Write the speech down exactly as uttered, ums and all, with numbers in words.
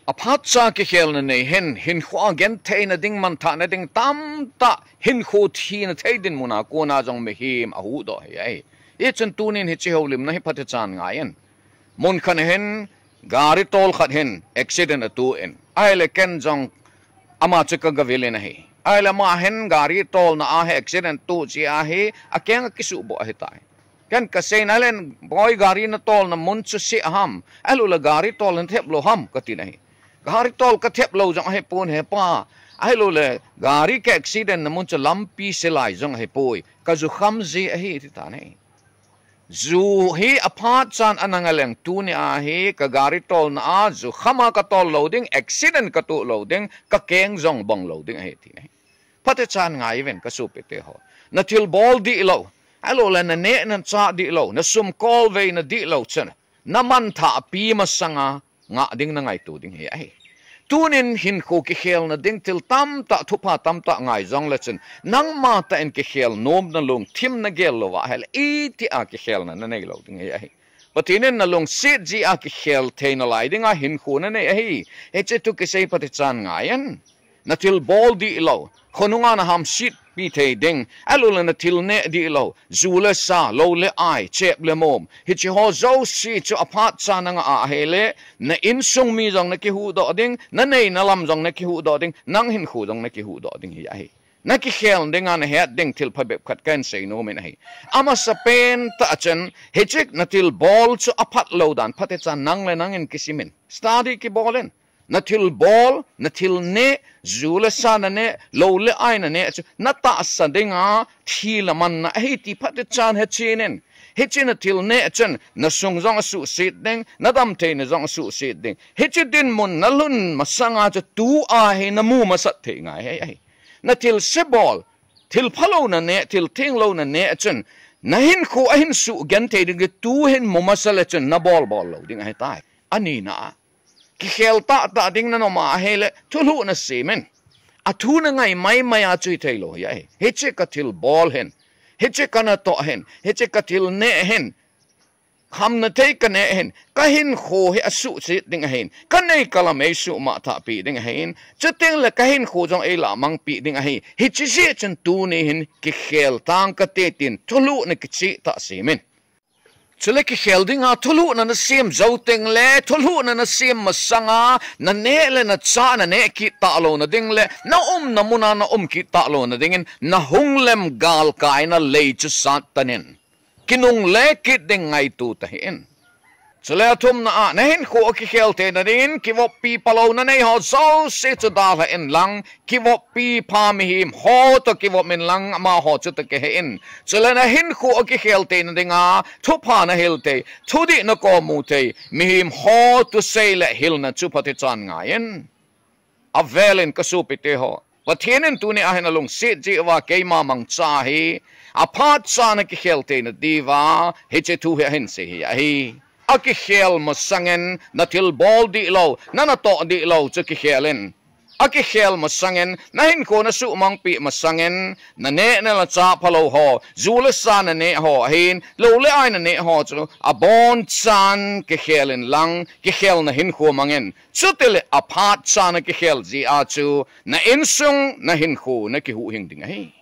Aphatcha kikhelna nei hin, hinkhoa gentheina ding, manthahna ding tamtah, hinkho thina thei dinmun a kona jong mihem ahuhdoh ahi. Hichun tunin hiche houlimna hi phatechan ngai in. Mun khat hin, gari tol khat hin accident atoh in, ahile ken jong ama chu kagavil in ahi. Ahile ama hin gari tolna a hi accident atoh jeh a hi akeng akisuhboh ahitai. Ken kasei in, ahile boi, gari natolna mun chu se ham, ahiloule gari tol nathep lou ham, katin ahi. Gari tol kathep lou jong ahipon hepa, ahiloule gari ka accident na mun chu lampi se lai jong ahipoi, kajukham jeh ahi, titan ahi. Ju hi aphatchan ana ngai leng, tunia hi kagari tolna a jukham a katol lou ding, accident katoh lou ding, kakeng jong bang lou ding ahi, tin ahi. Phatechan ngaiuvin kasopiteho. Nathilbol dihlou, ahiloule naneh nachah dihlou, nasum kolveina dihlou chun, namanthahpi masanga ngah ding nangaito ding hi ahi. Tunin hinkho kikhelna ding thil tamtah, thupha tamtah ngai jongle chun, nangma tah in kikhel nom, nalungthim nagel louva ahile, itia kikhelna nanei lou ding hi ahi. Pathen in nalungset jeh a kikhel theina lai dinga hinkho nanei ahi. Hiche thu kisei phatechan ngai in. Nathilbol dihlou, khonunga nahamsetpi thei ding, ahiloule nathil neh dihlou, ju le sa, lou le ai, chep le mom, hicheho jouse chu aphatcha nangah a ahile, na insung mi jong nakihuhdoh ding, nanei nalam jong nakihuhdoh ding, nang hinkho jong nakihuhdoh ding hi ahi. Nakikhel dinga nahet ding thil phabep khat kahin seinom in ahi. Amasapen tah chun, hiche nathilbol chu aphat lou dan phatechan nang le nangin kisimin, study kibol in. Nathilbol, nathil neh, ju le sa naneh, lou le ai naneh chu natahsa dinga thina manna ahi ti phatechan hechen in. Hiche nathil neh chun nasung jong asuhset ding, nadamtheina jong asuhset ding. Hiche dinmun nalhun masanga chu tua hi namu masat thei ngai ahi. Nathilse bol, thil phalou naneh, thil thenglou naneh chun, nahinkho ahin suhgenthei ding chu tuhin mu masa le chun nabolbol lou ding ahitai. Anina a, kikhel tahtah ding nanom a ahile, thulhuh nasemin. Athu nangai maimai a chu hithei lou hi ahi. Hiche kathilbol hin, hiche kanatoh hin, hiche kathil neh hin, khamna thei kaneh hin, kahinkho hi asuhset ding ahin, kanei kalam eisuhmah thahpeh ding ahin, chutengle kahinkho jong eilah mangpeh ding ahi. Hiche jeh chun tuni hin kikhel tang kate tin thulhuh nakichehtah semin. Chule kikhel dinga thulhuhna nasem jou tengle, thulhuhna nasem masanga, naneh le nachah naneh kit tah louna ding le, naumna muna naum kit tah louna dingin, nahung lem galkaina lei chu sat tan in. Kinungle kit ding ngaito tahih in. Chule athumna a, nahinkho akikhel theina dingin, kivoppi palou naneiho jouse chu dalhah inlang, kivoppi pha mihem ho toh kivop inlang, amaho chu toh kihei in. Chule nahinkho akikhel theina dinga thupha nahil thei, thudih nakomu thei mihem ho thusei le hilna chu phatechan ngai in. Avelin kasopiteho, Pathen in tunia hin alungset jeh uva keima mangcha hi aphatcha nakikhel theina diuva hiche thu hi ahinsei hi ahi. Akikhel masangin nathilbol dihlou, nanatoh dihlou chu kikhel in. Akikhel masangin, nahinkho nasuhmangpeh masangin, naneh nalachah phalou ho, ju le sa naneh ho ahin, lou le ai naneh ho chu abonchan kikhel inlang, kikhelna hinkho mangin. Chutile aphatcha nakikhel jeh a chu, na insung, nahinkho nakihuhhing ding ahi.